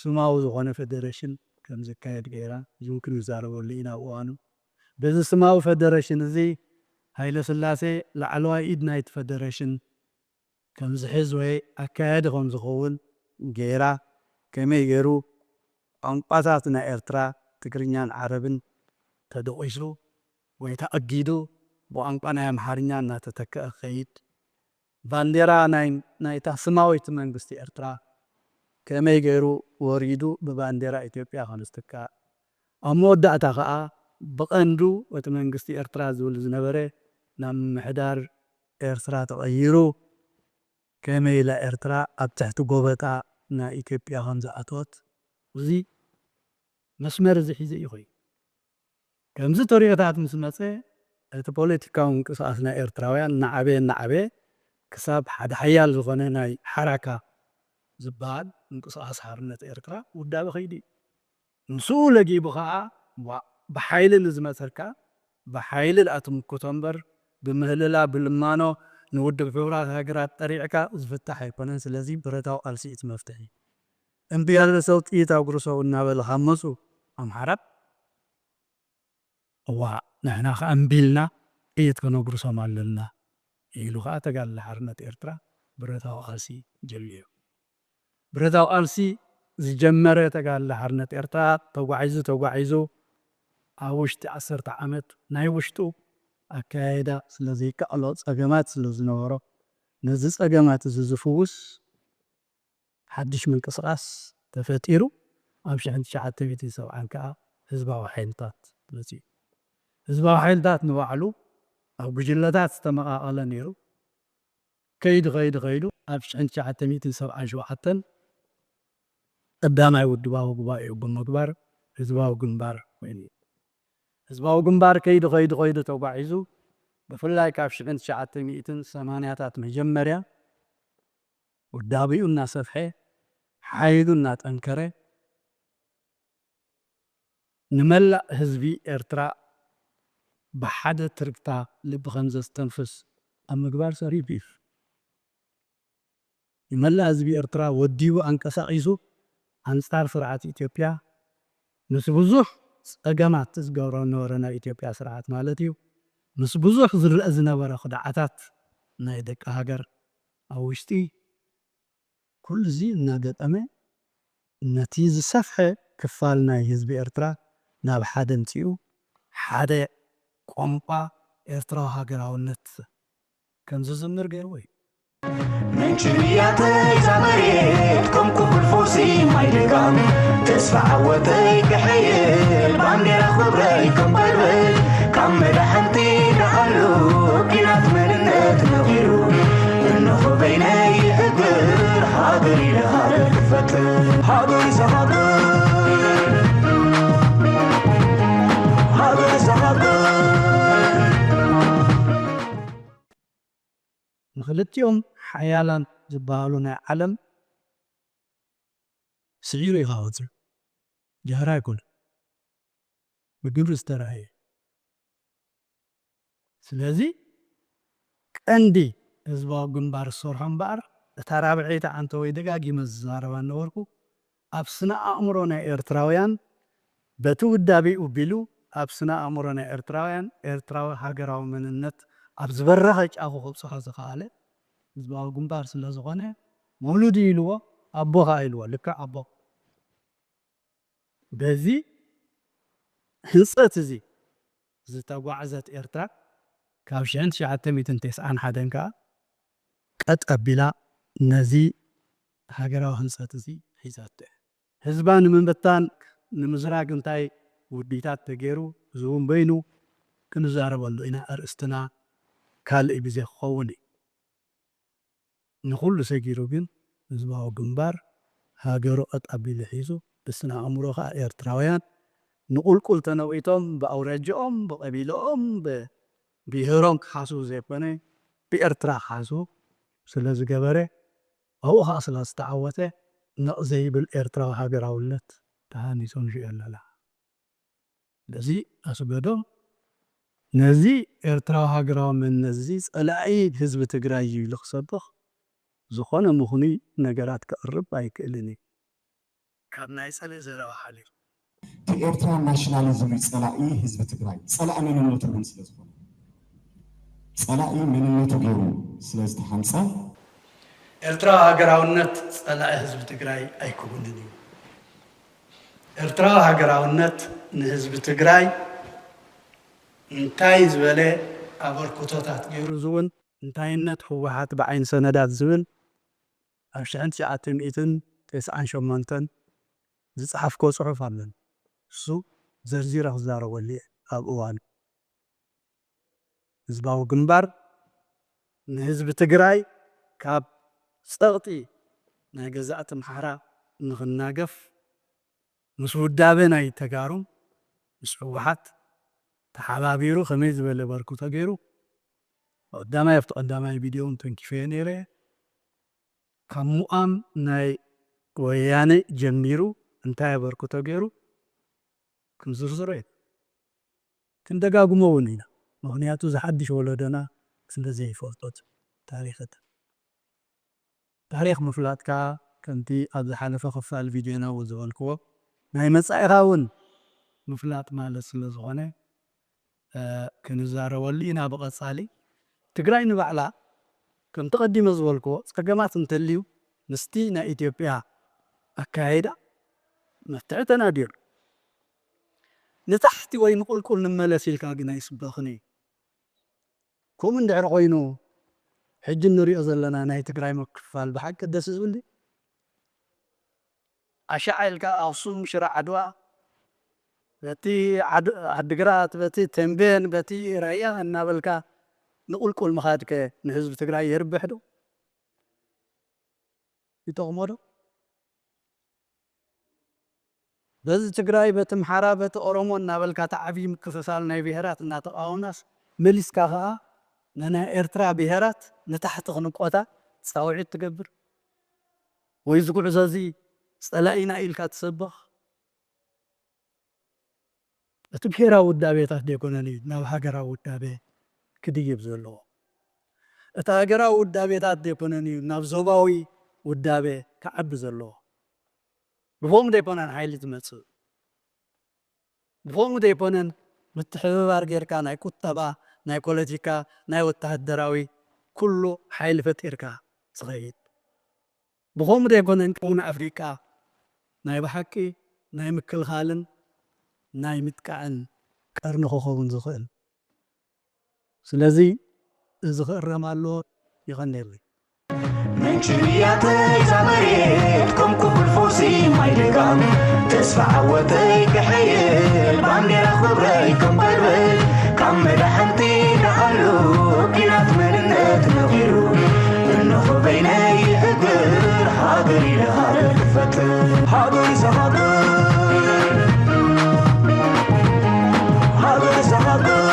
ስማዊ ዝኾነ ፌደሬሽን ከም ዝካየድ ገይራ፣ እዚ እውን ክንዛረበሉ ኢና ኣብ እዋኑ። በዚ ስማዊ ፌደሬሽን እዚ ሃይለ ስላሴ ላዕለዋይ ኢድ ናይቲ ፌደሬሽን ከም ዝሕዝ ወይ ኣካያዲ ከም ዝኸውን ገይራ፣ ከመይ ገይሩ ቋንቋታት ናይ ኤርትራ ትግርኛን ዓረብን ተደቂሱ ወይ ተኣጊዱ ብቋንቋ ናይ ኣምሓርኛ እናተተክአ ክኸይድ፣ ባንዴራ ናይ፣ ናይታ ስማዊት መንግስቲ ኤርትራ ከመይ ገይሩ ወሪዱ ብባንዴራ ኢትዮጵያ ከም ዝትካእ፣ ኣብ መወዳእታ ኸኣ ብቐንዱ እቲ መንግስቲ ኤርትራ ዝብል ዝነበረ ናብ ምምሕዳር ኤርትራ ተቐይሩ፣ ከመይ ኢላ ኤርትራ ኣብ ትሕቲ ጎበጣ ናይ ኢትዮጵያ ከም ዝኣተወት፣ እዚ መስመር እዚ ሒዘ እዩ ኸይዱ። ከምዚ ተሪኦታት ምስ መጸ፣ እቲ ፖለቲካዊ ምንቅስቓስ ናይ ኤርትራውያን እናዓበየ፣ እናዓበየ፣ ክሳብ ሓደ ሓያል ዝኾነ ናይ ሓራካ ዝበሃል ምንቅስቓስ ሓርነት ኤርትራ ውዳበ ኸይዱ እዩ። ምስኡ ለጊቡ ኸኣ፣ ዋ፣ ብሓይሊ ንዝመጸካ፣ ብሓይሊ ደኣ ትምክቶ እምበር፣ ብምህልላ፣ ብልማኖ፣ ንውድብ ሕቡራት ሃገራት ጠሪዕካ ዝፍታሕ ኣይኮነን። ስለዚ ብረታዊ ቃልሲ እዩ እቲ መፍትሒ። እምቢ ያለ ሰው ጥይት አጉርሰው እናበለ ካብ መጹ ኣምሓራ፣ እዋ፣ ንሕና ኸኣ እምቢ ኢልና ጥይት ከነጉርሶም ኣለና ኢሉ ኸኣ ተጋድሎ ሓርነት ኤርትራ ብረታዊ ቃልሲ ጀሚሩ። ብረታዊ ቃልሲ ዝጀመረ ተጋድሎ ሓርነት ኤርትራ ተጓዒዙ፣ ተጓዒዙ ኣብ ውሽጢ ዓሰርተ ዓመት ናይ ውሽጡ ኣካያይዳ ስለ ዘይከኣሎ፣ ጸገማት ስለ ዝነበሮ፣ ነዚ ጸገማት እዚ ዝፍውስ ሓድሽ ምንቅስቓስ ተፈጢሩ። ኣብ ሽሕን ትሽዓተ ሚእትን ሰብዓን ከኣ ህዝባዊ ሓይልታት መጺኡ። ህዝባዊ ሓይልታት ንባዕሉ ኣብ ጉጅለታት ዝተመቓቐለ ነይሩ። ከይዱ፣ ከይዱ፣ ከይዱ ኣብ ሽሕን ትሽዓተ ሚእትን ሰብዓን ሸውዓተን ቀዳማይ ውድባዊ ጉባኤኡ ብምግባር ህዝባዊ ግንባር ኮይኑ እዩ። ህዝባዊ ግንባር ከይዱ፣ ከይዱ፣ ከይዱ ተጓዒዙ፣ ብፍላይ ካብ ሽሕን ትሽዓተ ሚእትን ሰማንያታት መጀመርያ ውዳቤኡ እናሰፍሐ፣ ሓይሉ እናጠንከረ፣ ንመላእ ህዝቢ ኤርትራ ብሓደ ትርግታ ልቢ ከም ዘስተንፍስ ኣብ ምግባር ሰሪሑ እዩ። ንመላእ ህዝቢ ኤርትራ ወዲቡ ኣንቀሳቒሱ ኣንጻር ስርዓት ኢትዮጵያ፣ ምስ ብዙሕ ጸገማት ዝገብሮ ዝነበረ ናይ ኢትዮጵያ ስርዓት ማለት እዩ፣ ምስ ብዙሕ ዝረአ ዝነበረ ክድዓታት ናይ ደቂ ሃገር ኣብ ውሽጢ፣ ኩሉ እዚ እናገጠመ፣ ነቲ ዝሰፍሐ ክፋል ናይ ህዝቢ ኤርትራ ናብ ሓደ ኣምጺኡ፣ ሓደ ቋንቋ፣ ኤርትራዊ ሃገራውነት ከም ዝዝምር ገይርዎ እዩ። ምንጪ ህያተይ እዛ መሬት፣ ከም ክቡር ፈውሲ ማይ ድጋም፣ ተስፋ ዓወተይ ክሕይል፣ ባንዴራ ክብረይ ከም በልበል፣ ካብ መዳሕንቲ ደኣሉ፣ ኲናት መንነት ነኺሩ፣ እንሆ በይነይ ይሕብር፣ ሃገር ኢለ ሃገር ክፈጥር፣ ሃገር ኢዛ ሃገር፣ ሃገር ኢዛ ሃገር። ንኽልቲኦም ሓያላን ዝበሃሉ ናይ ዓለም ስዒሩ እዩ ካብ ወፅኡ። ጃህራ ኣይኮነን። ብግብሪ ዝተራእየ እዩ። ስለዚ ቀንዲ ህዝባዊ ግንባር ዝሰርሖ እምበኣር፣ እታ ራብዐይቲ ዓንተ ወይ ደጋጊመ ዝዛረባ ነበርኩ፣ ኣብ ስነ ኣእምሮ ናይ ኤርትራውያን፣ በቲ ውዳቤኡ ቢሉ ኣብ ስነ ኣእምሮ ናይ ኤርትራውያን፣ ኤርትራዊ ሃገራዊ መንነት ኣብ ዝበረኸ ጫፉ ከብጽሖ ዝኸኣለ ህዝባዊ ግንባር ስለ ዝኾነ፣ ውሉድ ኢልዎ፣ ኣቦ ኸኣ ኢልዎ፣ ልክዕ ኣቦ። በዚ ህንጸት እዚ ዝተጓዕዘት ኤርትራ፣ ካብ ሽሕን ትሽዓተ ሚእትን ተስዓን ሓደን ከኣ ቀጥ ኣቢላ ነዚ ሃገራዊ ህንጸት እዚ ሒዛቶ እያ። ህዝባ ንምብታን፣ ንምዝራግ እንታይ ውዲታት ተገይሩ፣ እዚ እውን በይኑ ክንዛረበሉ ኢና። ኣርእስትና ካልእ ግዜ ክኸውን እዩ። ንኹሉ ሰጊሩ ግን ህዝባዊ ግንባር ሃገሩ ቀጥ ኣቢሉ ሒዙ፣ ብስነ ኣእምሮ ከኣ ኤርትራውያን ንቁልቁል ተነዊቶም ብኣውራጃኦም፣ ብቐቢልኦም፣ ብብሄሮም ክሓስቡ ዘይኮነ ብኤርትራ ክሓስቡ ስለ ዝገበረ፣ ኣብኡ ከኣ ስለ ዝተዓወተ ነቕ ዘይብል ኤርትራዊ ሃገራውነት ተሃኒጹ ንሪኦ ኣለና። ስለዚ ኣስገዶም ነዚ ኤርትራዊ ሃገራዊ መንነት እዚ ጸላኢ ህዝቢ ትግራይ እዩ ኢሉ ክሰብኽ ዝኾነ ምኽኑይ ነገራት ከቕርብ ኣይክእልን እዩ። ካብ ናይ ጸላኢ ዘረባ ሓሊፉ። እቲ ኤርትራ ናሽናሊዝም እዩ ጸላኢ ህዝቢ ትግራይ፣ ጸላኢ መንነቱ እውን ስለ ዝኾነ፣ ጸላኢ መንነቱ ገይሩ ስለ ዝተሓንጸ፣ ኤርትራዊ ሃገራውነት ጸላኢ ህዝቢ ትግራይ ኣይከውንን እዩ። ኤርትራዊ ሃገራውነት ንህዝቢ ትግራይ እንታይ ዝበለ ኣበርክቶታት ገይሩ ዝውን እንታይነት ህወሓት ብዓይኒ ሰነዳት ዝብል ኣብ ሽሕን ትሽዓተ ሚእትን ተስዓን ሸሞንተን ዝጸሓፍኮ ጽሑፍ ኣለን። እሱ ዘርዚረ ክዛረበሉ እየ ኣብ እዋኑ። ህዝባዊ ግንባር ንህዝቢ ትግራይ ካብ ጸቕጢ ናይ ገዛእቲ ኣምሓራ ንኽናገፍ ምስ ውዳበ ናይ ተጋሩን ምስ ህወሓት ተሓባቢሩ ከመይ ዝበለ በርክቶ ገይሩ ቀዳማይ ኣብቲ ቀዳማይ ቪድዮ እውን ተንኪፈዮ ነይረ። ካብ ሙቓም ናይ ወያነ ጀሚሩ እንታይ ኣበርክቶ ገይሩ ክንዝርዝሮ እየ ክንደጋግሞ እውን ኢና። ምኽንያቱ ዝሓድሽ ወለዶና ስለ ዘይፈልጦት ታሪኽት ታሪኽ ምፍላጥካ ከምቲ ኣብ ዝሓለፈ ክፋል ቪድዮና እውን ዝበልክዎ ናይ መጻኢኻ እውን ምፍላጥ ማለት ስለ ዝኾነ ክንዛረበሉ ኢና ብቐጻሊ። ትግራይ ንባዕላ ከምቲ ቀዲመ ዝበልክዎ ጸገማት እንተልዩ ምስቲ ናይ ኢትዮጵያ ኣካያይዳ መፍትሒ ተናድየሉ። ንታሕቲ ወይ ንቁልቁል ንመለስ ኢልካ ግን ኣይስበኽን እዩ። ከምኡ እንድሕር ኮይኑ ሕጂ እንሪኦ ዘለና ናይ ትግራይ ምክፍፋል ብሓቂ ደስ ዝብል ድዩ? ኣሻዕ ኢልካ ኣኽሱም፣ ሽረ፣ ዓድዋ፣ በቲ ዓድ- ዓድግራት፣ በቲ ተምቤን፣ በቲ ራያ እናበልካ ንቁልቁል ምኻድከ ንህዝቢ ትግራይ የርብሕ ዶ? ይጠቕሞ ዶ? በዚ ትግራይ፣ በቲ ኣምሓራ፣ በቲ ኦሮሞ እናበልካ እቲ ዓብዪ ምክፍፋል ናይ ብሄራት እናተቃወምናስ መሊስካ ከኣ ንናይ ኤርትራ ብሄራት ንታሕቲ ክንቆታ ፃውዒት ትገብር ወይ እዚ ጉዕዞ እዚ ፀላኢና ኢልካ ትሰብኽ? እቲ ብሄራዊ ውዳቤታት ዶ ኣይኮነን እዩ ናብ ሃገራዊ ውዳቤ ክድይብ ዘለዎ? እቲ ሃገራዊ ውዳቤታት ዶ ኣይኮነን እዩ ናብ ዞባዊ ውዳቤ ክዓቢ ዘለዎ? ብኸምኡ ዶ ኣይኮነን ሓይሊ ዝመፅእ? ብኸምኡ ዶ ኣይኮነን ምትሕብባር ጌርካ ናይ ቁጠባ፣ ናይ ፖለቲካ፣ ናይ ወተሃደራዊ ኩሉ ሓይሊ ፈጢርካ ዝኸይድ? ብኸምኡ ዶ ኣይኮነን ቀርኒ ኣፍሪቃ ናይ ብሓቂ ናይ ምክልኻልን ናይ ምጥቃዕን ቀርኒ ክኸውን ዝኽእል? ስለዚ እዚ ክእረም ኣለዎ። የቐንየለይ። ምንጭ እያ ተይዛ መሬት ከም ኩብል ፈውሲ ማይ ደጋም ተስፋ ዓወተይ ክሕይል ባንዴራ ክብረይ ከም በልበል ካብ መዳሕንቲ ደኣሉ ኪናት መንነት ነኺሩ እንሆ በይነይ ይሕግር ሃገር ኢለ ሃገር ክፈጥር ሃገር ዝሃገር ሃገር ዝሃገር